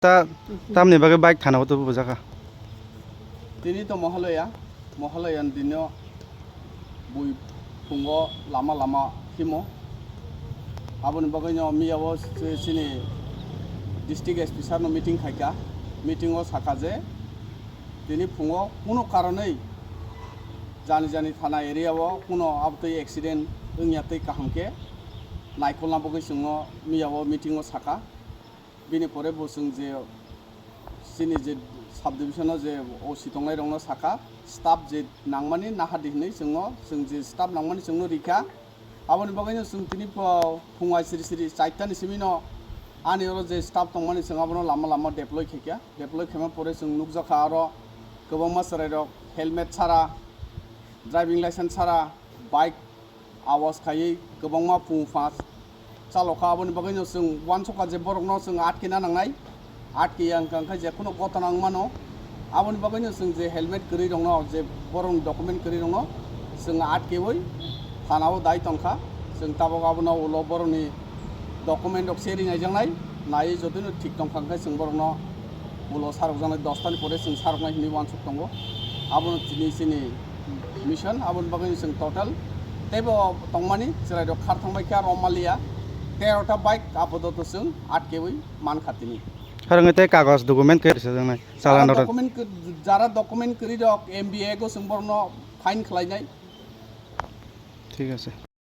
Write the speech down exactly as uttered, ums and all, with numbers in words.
Ta, tamni bagwi bike thana o tubu bujaka. Tini to Mahalaya, Mahalaya ni dino bui phungo lama lama himo. Aboni bagwi no miya o si-, sini district S P sir no meeting khaika. Meeting o saka je tini phungo kuno karonwi jani jani thana area o kuno abtwi accident wngya tei kaham khe naikolna bagwi chwngno miya o meeting o saka. Bini pore bo chwng je chini je subdivision o je O C tongnai rokno saka, staff je nangmani nahardi hinwi chwngno, chwng je staff nangmani chwngno rikha. Aboni bagwino chwng tini pho phungai siri siri chaitani simino ani oro je staff tongmani chwng abono lama lama deploy khaikha. Deploy khaima pore chwng nukjakha aro kwbangma chwrairok helmet sara, driving license sara, bike awas khaiwi kwbangma phung phas chalokha. Aboni bagwino chwng uansukha je borokno chwng atkena nangnai, atkeya wngkha khe je kheno gotona wngmano. Aboni bagwino chwng je helmet kwrwi rokno, je borokni document kwrwi rokno chwng atkewi thanao dai tongkha. Chwng tabuk abono ulo borokni document rok se ringaijaknai, naiwi jotino thik tongkha hwnkhe chwng borokno ulo sarokjaknai, dos tani pore chwng saroknai hinwi uansuk tongo. Abono tini chini mission, aboni bagwi chwng total teibo tongmani chwrairok khar thangbai kha romaliya tero ta bike apatot chwng atkewi mankha tini. Harang tei kagoj document khe rwchapjaknai, chala Jara norok. Document kw-, jara document kwrwi rok M B A go chwng borokno fine khlainai. Thik ase.